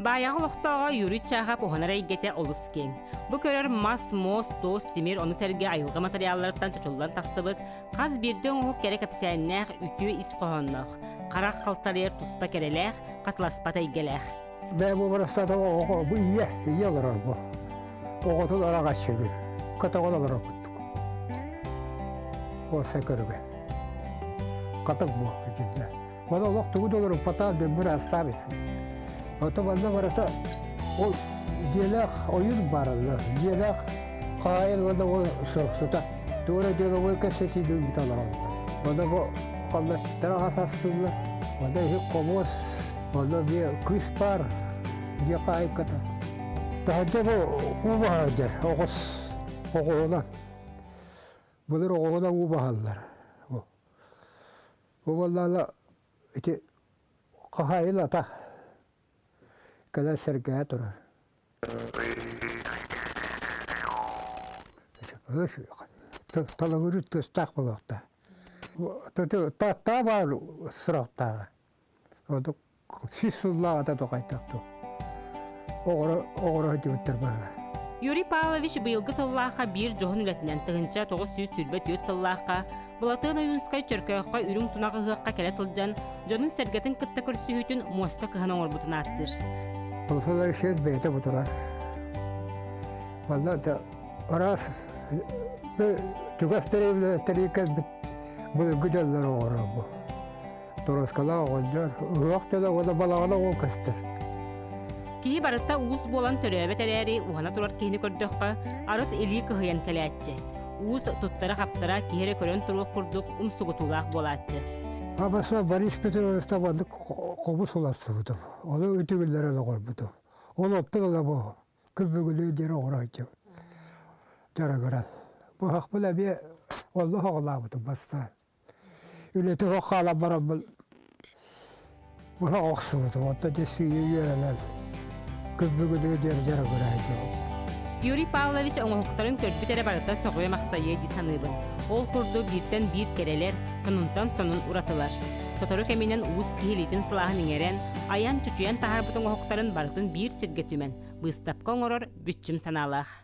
Баайаҕа олохтооҕо Юрий Чахов уһанар эйгэтэ олус киэҥ. Бу көрөр мас, муос, туос, тимир, ону сэргэ айылҕа матырыйаалларыттан чочуллан тахсыбыт хас биирдии оҥоһук кэрэ кэпсээннээх, үтүө ис хоһоонноох, харах халтарыйар туспа кэрэлээх, хатыласпат эйгэлээх. Бэйэм уобарастаата оҕо бу ийэ, ийэ олорор бу. Оҕотун араҕаччылыы, көтөҕөн олорор курдук. Уопсай көрүгэ. Хатык бу итиннэ. Маны олох тугу да олоруппатаах диэн быраастаабыт. Ото манна барыта ол дьиэлээх ойуур баараллар. Дьиэлээх хаайын уонна ол сорохсута туора деловой кэпсэтиини ыыта олороллор. Онно бу холлостара хас астыллар. Онно иһи хомуос, онно биэ кыыс баар дьиэ хаайыкката. Таһырдьа бу уу баһардьар оҕус оҕуһунан. Былыр оҕуһунан уу баһаллар. Бу буоллаҕына ити хаһаайын ата кэлэн сэргэһэ турар. Талыгырыыр тыастаах буолуохтаах. Таа баар сурахтааҕа. Ордук сүүс сыллааҕыта тоқайтах дуу. Оҕоро сылдьыбыттар баара. Юрий Павлович быйылгы сыллаахха биир дьоһун үлэтинэн 1924 сыллаахха Былатыан Ойуунскай Чөркөөххө үрүҥ тунах ыһыахха кэлэ сылдьан дьонун-сэргэтин кытта көрсүһүүтүн муоста кыһан оҥорбутун ааттыыр. Полосалар сир бэйэтэ бутурар. Манна да араас чугас тэрийбит кэлбит былыргы дьоннор оҥорор бу. Торуоскалаах оҕонньор, ыһыах дьоно уонна балаҕана уол көстөр. Киһи барыта уус буолан төрөөбөт эрээри уһана турар киһини көрдөххө, арыт илии кыһыйан кэлээччи. Уус туттара-хаптара киһи эрэ көрөн туруох курдук умсугутуулаах буолааччы. Абаса Борис Петрович табаннык хобус уларсыбытым. Ону үтүгүллэрэн оҕорбутум. Ол оттон ыла бу күбүгүлүү диэн оҕоро сылдьабыт. Дьарыгыран. Быһахпын эмиэ онно хоҕолаабытым бастаан. Үлэтэ суох хаалан бараммын быһа охсубутум, оттон дьэ сыыйа үөрэнэн күбүгүлүү диэн дьарыгыраайдым. Юрий Павлович оҥоһуктарын көрбүт эрэ барыта сөҕүө-махтайыа дии саныыбын. Ол курдук бииртэн биир кэрэлэр, сонунтан сонун уратылар. Сотору кэминэн уус киһи илиитин сылааһын иҥэрэн, айан, чочуйан таһаарбыт оҥоһуктарын барытын биир сиргэ түмэн, быыстапка оҥорор бүччүм санаалаах.